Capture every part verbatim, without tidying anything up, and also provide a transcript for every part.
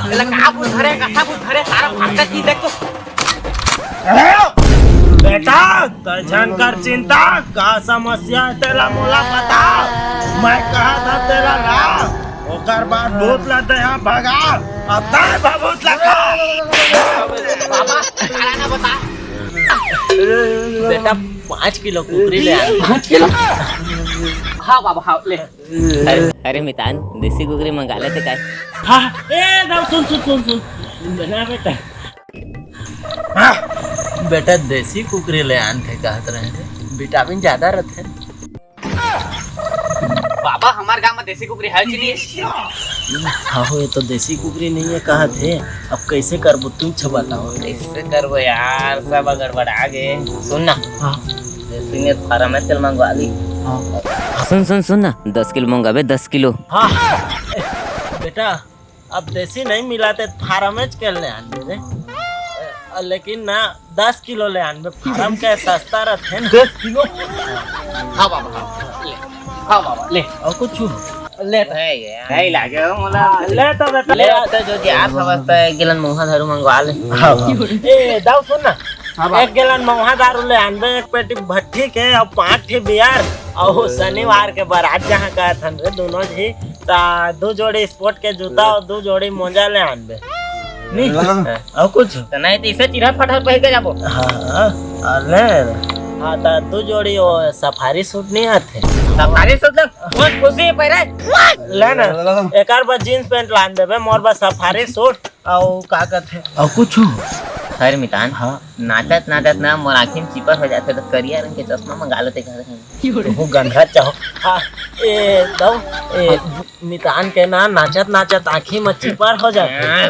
एला का बुझ धरे, कथा बुझ धरे, सारा भागता की देख तो। बेटा, तै झन कर चिंता, का समस्या हे तेला मोला बता। मैं कहा था तेला ला, ओकर बाद भूत ला दे भगा, अब तै भभूत ला खा। बाबा, तारा ना बता। बेटा, पाँच किलो कुकरी ले आ। पाँच किलो? हाँ बाबा, हाँ, ले। अरे, अरे मितान, देसी कुकरी मंगा लेते काय? हाँ, ए, ना, सुन, सुन, सुन, सुन। ना बेटा। हाँ, बेटा, देसी कुकरी ले आन थे कहत रहे थे, विटामिन ज्यादा रहते। बाबा, हमार गांव में देसी कुकरी है कि नहीं? हाँ हो, ये तो देसी कुकरी नहीं है कहत हे। अब कैसे करबो, तुम छ बताओ। कैसे करबो यार, सब गड़बड़ा गे। सुन ना। हाँ। देसी में फार्म है, चल मंगवा ली। हाँ। सुन, सुन, सुन ना, दस किलो मंगाबे, दस किलो। हाँ। बेटा, अब देसी नहीं मिला ते फार्म में चल ले आन दे। लेकिन ना, दस किलो ले आनबे, फार्म के सस्ता रथे ना। दस किलो? हाँ बाबा, हाँ, ले। हाँ बाबा, ले। और कुछ? ले तो। नहीं, नहीं लागे हो मोला। हाँ, ले तो बेटा। ले, अब तो जो जात हवस तो एक गिलन महुआ दारू मंगवा ले। हाँ बाबा। ए, दाऊ सुन ना। हाँ बाबा। एक गिलन महुआ दारू ले आनबे, एक पेटी भट्ठी के और पाँच ठी बियर और शनिवार के बारात जहाँ का थन रे दोनों जी, ता दो जोड़ी स्पोर्ट के जूता और दो जोड़ी मोजा ले आनबे। नहीं? हाँ। और कुछ? तो नहीं तो इसे चिरहट फटहट पहिर के जाबो। हाँ, अरे। हाँ, तो दो जोड़ी वो सफारी सूट नहीं आते? सफारी सूट ले, कौन खुशी है पहिरे? ले ना, एक आर बार जींस पैंट लान देबे, मोर बस सफारी सूट, और का कहते? और कुछ? खैर मितान, हाँ। नाचत नाचत ना मोर आँखी में चिपस हो जाते, तो करिया रंग के चश्मा मंगा लेते घर में। वो गंधा चाहो। हाँ, ए, दो, ए, मितान के ना नाचत नाचत आँखी में चिपर हो जाते। हाँ,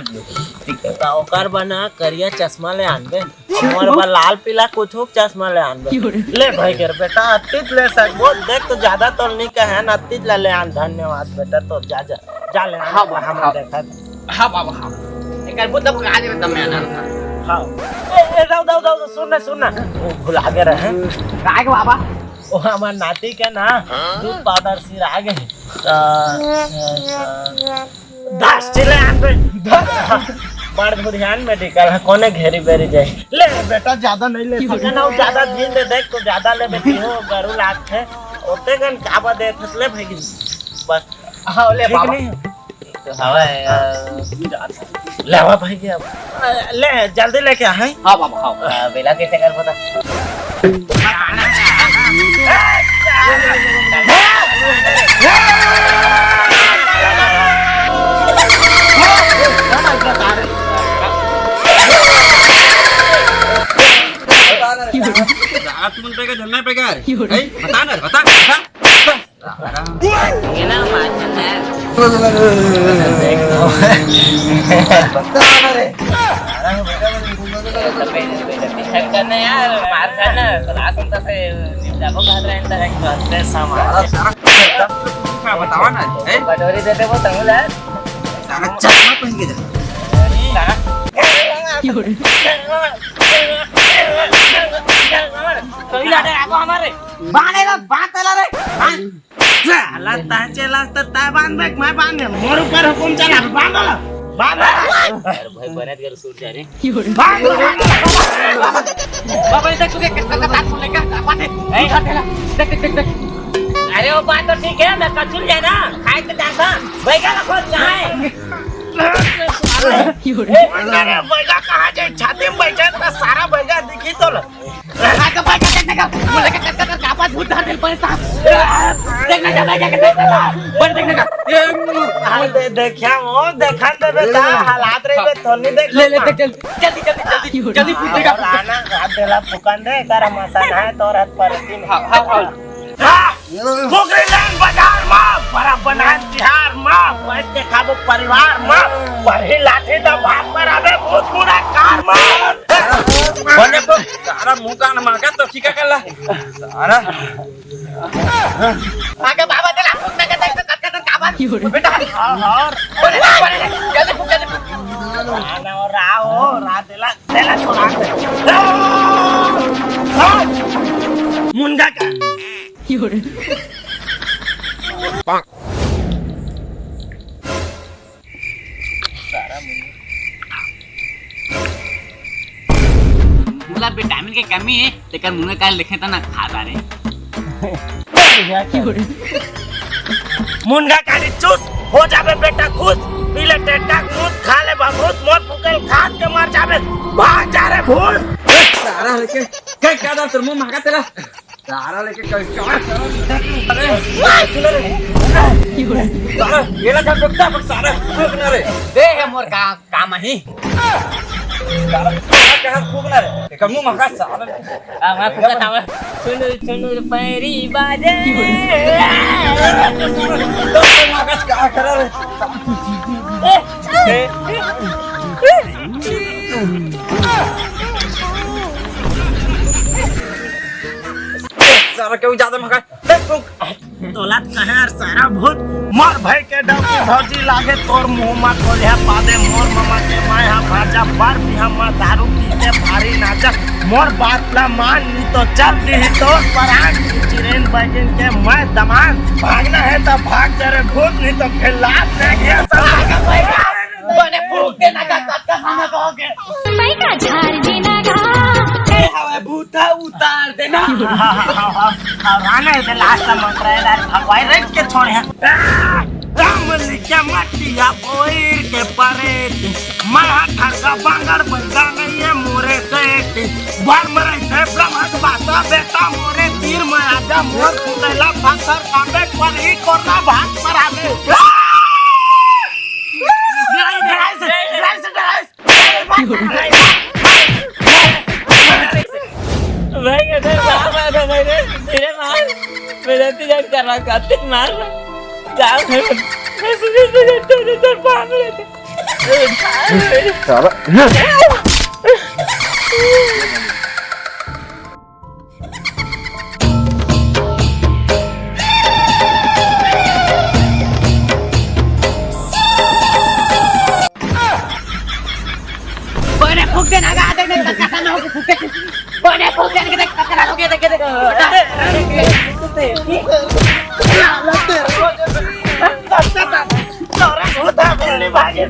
ठीक है। तो ओकर बना करिया चश्मा ले आनबे। मोर बर लाल पीला कुछू के चश्मा ले आनबे। ले भाई के बेटा, अतीत ले सकबो। देख तो ज्यादा तोर नहीं कहे ना, अतीत ला ले आन। धन्यवाद बेटा, तो जा, जा, जा ले आन। हाँ बाबा, हम हाँ। देखत। हाँ बाबा, हाँ। एकर बुत अब कहा देबे तब मैं आना था। हाँ। ए, ए, दाऊ, दाऊ, दाऊ, सुन ना, सुन ना। वो भुला गे रहे। काय के बाबा? वो हमार नाती के ना दूध पाउडर सिरा गे हे। त, दस ठी ले आन बे। बड़ धुरियान मेडिकल हे, कोने घेरी बेरी जाए। ले बेटा, ज्यादा नहीं ले सके ना, वो ज्यादा दिन दे देख, तो ज्यादा ले बेटी हो, गरू लागथे। ओते गन काबा दे थस ले भाई। बस। हाँ, ले ठीक बाबा। नहीं? तो हवा है, अ, ले आवा भाई के अब। अ, ले, जल्दी लेके आ, हैं? हाँ बाबा, हाँ। अ, बेला कैसे कर बता? रात मन पे का जलना पे का रे? हैं? बता ना, बता, बता। ये ना मार खाना है। बता ना रे। सब करना यार, मार खाना, सलाह सुनता से निपटाबो कहत रहे हैं, तो सारा, सारा, का बतावा ना, हैं? कटोरी देते वो तंगला। सारा चश्मा पहन के जा। सारा। कोई ना डराबो हमारे। बांध रे, बांध तला रे, बांध। साला तय चलास त तय बांध बे, मैं बांध दे। मोर ऊपर हुकुम चला, बांध ला, बांध ला। अरे भाई, बनत कर सूट जा रे। बांध ला, बांध ला। बाबा, इधर तुझे किस तरह का ताकू लेकर पाते? ए, देख, देख, देख, देख। अरे वो बात तो ठीक है, मैं कचुल जाए ना, खाए तो जाता। बैठा रखो, चाहे। ए, अरे बैठा कहाँ जाए? छाती में बैठा, इतना सारा बैठा दिखी तो लो। देखा वो, देखा दे बेटा, हालात रही बे, तो नहीं देख ले, ले, देख, जल्दी, जल्दी, जल्दी, जल्दी, जल्दी, फूट देगा। राना, हाथ देला फुकन दे, कर मसान है, तोर हाथ पर तीन। हाँ, हाँ, हाँ। हाँ, कुकरी लैंड बाजार मा, बड़ा बनान तिहार मा, बैठ के खाबो परिवार मा, वही लाठी तो भाग पर आवे भूत पूरा कार मा। बने तो सारा मुंह कान मार के तो ठीक कर ला। सारा। आगे बाबा तेला फूकने के देख, देख, देख, देख, काबा। बेटा। हाँ, हाँ। बोले, बोले, जल्दी फूक, जल्दी फूक। राना और राव, राव तेला, तेला छोड़ा दे। आ! आ! मुंडा का। विटामिन के कमी हे, तेकर मुनगा काट लेखे त ना खा डारे। मुनगा काटी चूस, हो जाबे बेटा खुश। पी ले टेटका घूस, खा ले भभूस, मोर फुकल खास के मर जाबे, भाग जा रे भूत। सारा लेके, क्या, क्या डाल तेरे मुंह में, तेरा? सारा लेके कहीं कहाँ अरे, सारा, ये लगा तो क्या बक सारा, फूक ना रे। दे हे मोर का, काम ही। सारा, सारा कहाँ फूक ना रे? एक मुंह मगा सारा। आ, मैं फूका था, मैं। सुन, सुन, पैरी बाजे। तो मगा क्या करा रे? सारा क्यों ज्यादा मगा? तोला कहे यार सारा भूत। मोर भाई के डौकी भौजी लागे तोर मुंह मा कोरिया पादे मोर ममा के माय हा भाजा बार बिहा मा दारू पी के भारी नाचा। मोर बात ला मान नी तो चल दी तोर परान। चिरेन बैगिन के मैं दमान। भागना है तो भाग जा रे भूत, नी तो फिर लात में गया सब। बने फूक देना का कत्ता खाना कहोगे। पैसा झाड़ देना का। ए हवे भूता उतार देना। हाँ, हाँ, हाँ, हाँ। और आने दे लास्ट मंत्र है यार, भगवान रेंज के छोड़े हैं। राम लिखे मटिया बोर के परेत। मैं हाथ घर का बांगड़ बंदा नहीं है मोरे सेठ। बार मराई थे ब्रह्म बासा बेटा मोरे तीर में आजा मोर कुंडला पत्थर कांबे पर ही कोरना भाग पर आवे। डराई, डराई से, डराई से, डराई से। भाई, कहते हैं, बाप आ था भाई रे, तेरे मार, मेरा तीन करवा का, तीन मार, जाओ, मैं सुबह से जब तेरे तो बाप रहते। साला, बने फूक देना, गा दे, नहीं तो कसा ना होके फूके। बने फूक देना, देख, कसा ना होके, देख, देख। तोरा भूत है, बोलने भागे।